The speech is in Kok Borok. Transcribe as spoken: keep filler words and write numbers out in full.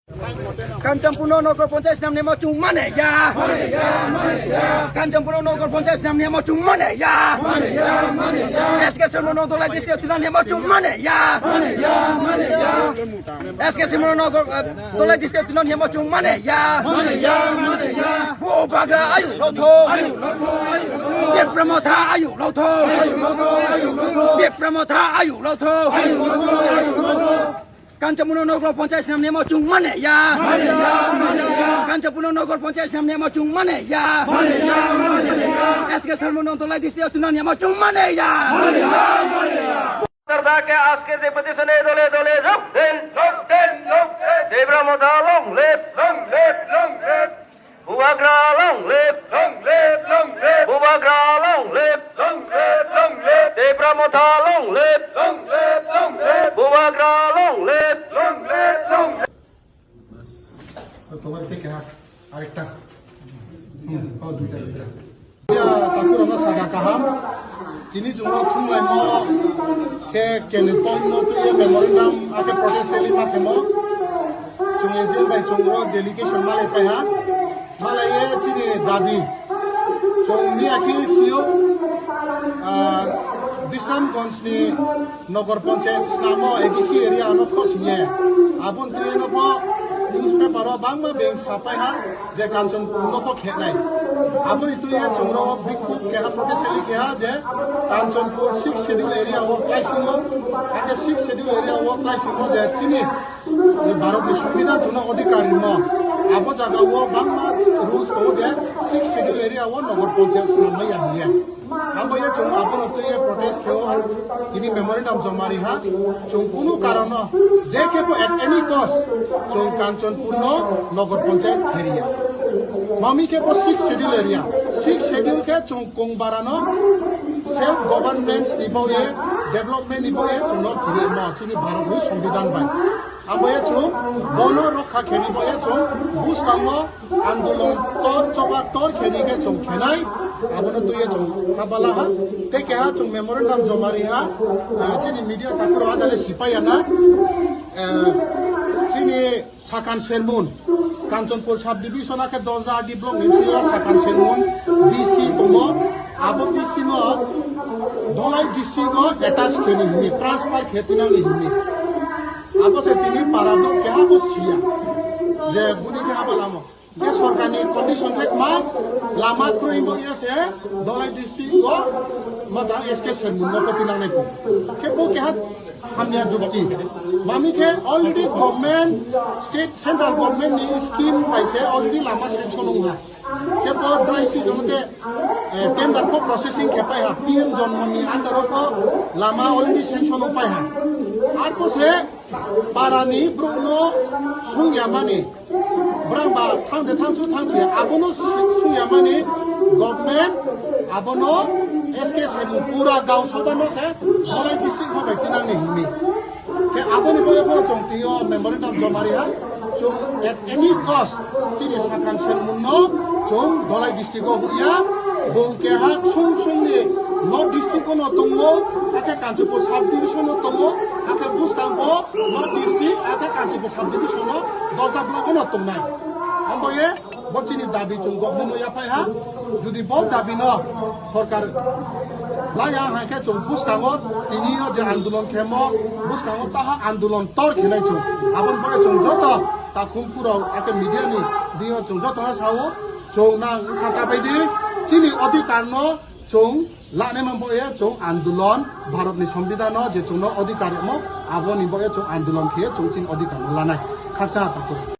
Kanchanpur no Nagar Panchayat swnam nemo chwng mane ya. Kanchanpur no Nagar Panchayat swnam nemo chwng mane ya. S K Sharma no Dhalai district tuna nemo chwng mane ya. S K Sharma no Nagar, eh, Dhalai district tuna nemo chwng mane ya. Bubagra ayu lotho. Tipra Motha ayu lotho. Tipra Motha ayu lotho. Kanchanpur no Nagar Panchayat swnam nemo chwng mane ya. Kanchanpur no Nagar Panchayat swnam nemo chwng mane ya. S K Sharma no Dhalai district tuna nemo chwng mane ya. Karta ke aske se petition e dole dole jok den, jok den, jok den. Tipra Motha long live, long live, long live. Bubagra long live, long live, long live. Bubagra long live, long live, long live. Tipra Motha long live, long live, long live. Bubagra long live, long live, long live. Tomar te kya? Arekta. Hmm, oh, duita, duita. Ya, takurano saja kaham. Tini chwngno thumlaimo khe keni point no twiwi memorandum ake protest rally ma khemo. Chwng S D M bai chwngno delegation malai paiha. Malaiye chini dabi. Chwng miya khe sio, ah, Bisramganj ni Nagar Panchayat snamo A D C area ano khosingye. Abon twiwi no bo newspaper o bangma beng sapaiha. Je Kanchanpur no kok khenai. Aboni tuya chwngro bikhuk keha protest rally keha je Kanchanpur six schedule area o klaisingo, ake six schedule area o klaisingo je chini Bharat ni Songbidan chwngno adhikar rimo. Abo jaga o bangma rules tongo je six schedule area o Nagar Panchayat swnam maya hiye. Abo ye chwng abono twiwi protest kheo, tini memorandum joma riha, chwng kunu karono, je khe bo at any cost, chwng Kanchanpur no Nagar Panchayat kheriya. Mami khe bo six schedule area, six schedule khe chwng kongbarano self governance ni bo ye, development ni bo ye chwngno khiriya mo chini Bharat ni Songbidan bai. Abo ye chwng bono rokha kheni bo ye chwng bwskango andolon tor choba tor kheni khe chwng khenai, abono twiwi chwng habala ha, tei keha chwng memorandum joma riha, eh, chini media takhurok adale sipaiya na, eh, chini Sakan Sermon, Kanchanpur sub division akhe Dosda R D block ni bisingo Sakan Sermon D C tongo, abo D C no Dhalai district o attach kheni himi, transfer khe tinang ni himi. Abo se tini para bo keha bo siya je buni khe abo lama. Ke sorkar ni condition khe ma lama kroi bo ya se Dhalai district o ma da S K Sermon no poti nang nai ko. Khe bo keha hamya jukti. Mami khe already government, state, central government ni scheme bai se already lama sanction wng ha. Khe bo dry season khe, eh, tender ko processing khe pai ha. P M Janmani under o ko lama already sanction wng pai ha. Ar ko se Parani borokno songya mani, borang ba thangde thangsu thangsuya, abono songya mani government abono S K Sermon pura gaon sobha no se Dhalai district hobai tinangni hwnwi. Khe aboni bagwi bono chwng twiyo memorandum joma riha, chwng at any cost chini Sakan Sermon no chwng Dhalai district o huya, bung keha sung sungni North district o no tongo, hakhe Kanchanpur sub division o tongo, hakhe bwskango North district, hakhe Kanchanpur sub division o Dosda block o no tongnai. Ambo ye bo chini dabi chwng government no yaphai ha, jodi bo dabi no sorkar laya hai khe chwng bwskango tini o je andolon khemo, bwskango taha andolon tor khenai chwng. Aboni bagwi chwng joto takhum kurok hakhe media ni dino chwng joto no sao, chwng nang wngkha ta bai di chini odhikar no chwng lanai man bo ye chwng andolon, Bharat ni Songbidan no je chwngno odhikar rimo, aboni bo ye chwng andolon khe chwng chini odhikar no lanai. Khaksa takhuk.